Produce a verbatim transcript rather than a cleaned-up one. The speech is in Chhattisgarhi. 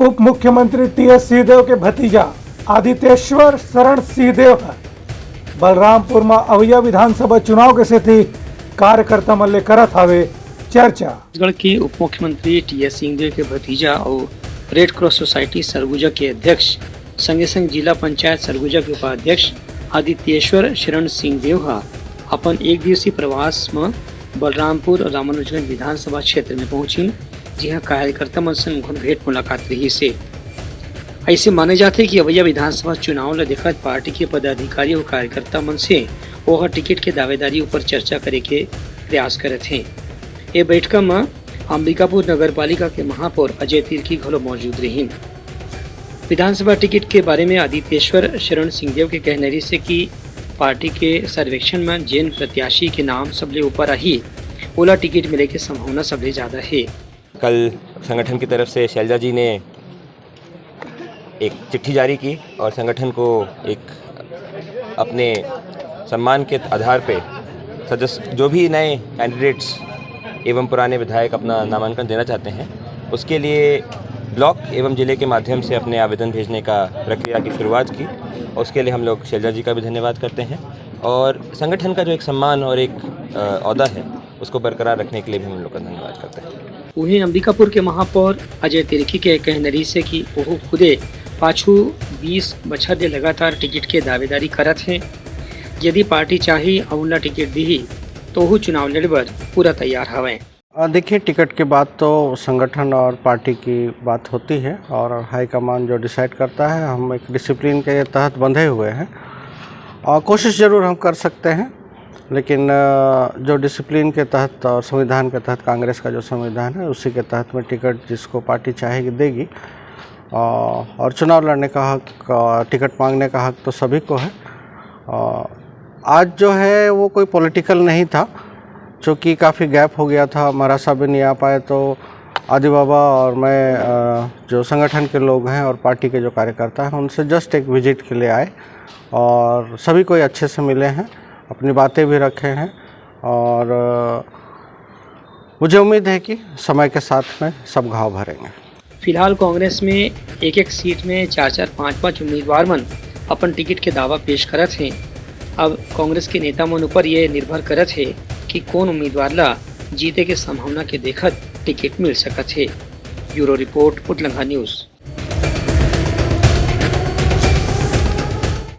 उप मुख्यमंत्री टीएस सिंहदेव के भतीजा आदित्येश्वर शरण सिंहदेव ह बलरामपुर म अवइया विधानसभा चुनाव के सेती कार्यकर्ता मन ले करत हावे चर्चा। छत्तीसगढ़ के उप मुख्यमंत्री टीएस सिंहदेव के भतीजा अउ रेड क्रॉस सोसाइटी सरगुजा के अध्यक्ष, संगे संग जिला पंचायत सरगुजा के उपाध्यक्ष आदित्येश्वर शरण सिंहदेव ह अपन एक दिवसीय प्रवास म बलरामपुर अउ रामानुजगंज विधानसभा क्षेत्र में पहुंचिन, जिहां कार्यकर्ता मन संग उनकर भेंट मुलाकात रहिस हे। अइसे माने जाथे कि अवइया विधानसभा चुनाव ल देखत पार्टी के पदाधिकारी अउ कार्यकर्ता मन से ओह टिकट के दावेदारी ऊपर चर्चा करे के प्रयास करत हे। ए बैठका म अंबिकापुर नगर पालिका के महापौर अजय तिर्की घलो मौजूद रहिन। विधानसभा टिकट के बारे में आदित्येश्वर शरण सिंहदेव के कहना रिहिस हे कि पार्टी के सर्वेक्षण में जेन प्रत्याशी के नाम सबले ऊपर आही, ओला टिकट मिले के संभावना सबले ज्यादा हे। कल संगठन की तरफ से शैलजा जी ने एक चिट्ठी जारी की और संगठन को एक अपने सम्मान के आधार पे सदस्य, जो भी नए कैंडिडेट्स एवं पुराने विधायक अपना नामांकन देना चाहते हैं, उसके लिए ब्लॉक एवं जिले के माध्यम से अपने आवेदन भेजने का प्रक्रिया की शुरुआत की। उसके लिए हम लोग शैलजा जी का भी धन्यवाद करते हैं और संगठन का जो एक सम्मान और एक, अ, औहदा है, उसको बरकरार रखने के लिए भी हम लोग का धन्यवाद करते हैं। उहें, अंबिकापुर के महापौर अजय तिर्की के कहना रिहिस हे कि ओहू खुदे पाछू बीस बछर ले लगातार टिकट के दावेदारी करत हें। यदि पार्टी चाही अउ उनला टिकट दिही, तो ओहू चुनाव लड़े बर पूरा तैयार हवय। अ, देखिए, टिकट की बात तो संगठन और पार्टी की बात होती है और हाई कमान जो डिसाइड करता है, हम एक डिसिप्लिन के तहत बंधे हुए हैं और कोशिश ज़रूर हम कर सकते हैं, लेकिन, अ, जो डिसिप्लिन के तहत और संविधान के तहत, कांग्रेस का जो संविधान है, उसी के तहत में टिकट जिसको पार्टी चाहेगी, देगी। अ, और चुनाव लड़ने का हक, अ, टिकट मांगने का हक तो सभी को है। अ, आज जो है, वो कोई पॉलिटिकल नहीं था, क्योंकि काफ़ी गैप हो गया था, मरासा भी नहीं आ पाए, तो आदि बाबा और मैं, अ, जो संगठन के लोग हैं और पार्टी के जो कार्यकर्ता हैं, उनसे जस्ट एक विजिट के लिए आए और सभी कोई अच्छे से मिले हैं, अपनी बातें भी रखे हैं और, अ, मुझे उम्मीद है कि समय के साथ में सब घाव भरेंगे। फिलहाल कांग्रेस में एक-एक सीट में चार-चार, पांच-पांच उम्मीदवार मन अपन टिकट के दावा पेश करत हें। अब कांग्रेस के नेता मन ऊपर ये निर्भर करत हे कि कोन उम्मीदवार ला जीते के संभावना के देखत टिकट मिल सकत हे। ब्यूरो रिपोर्ट, उतलंघा न्यूज़।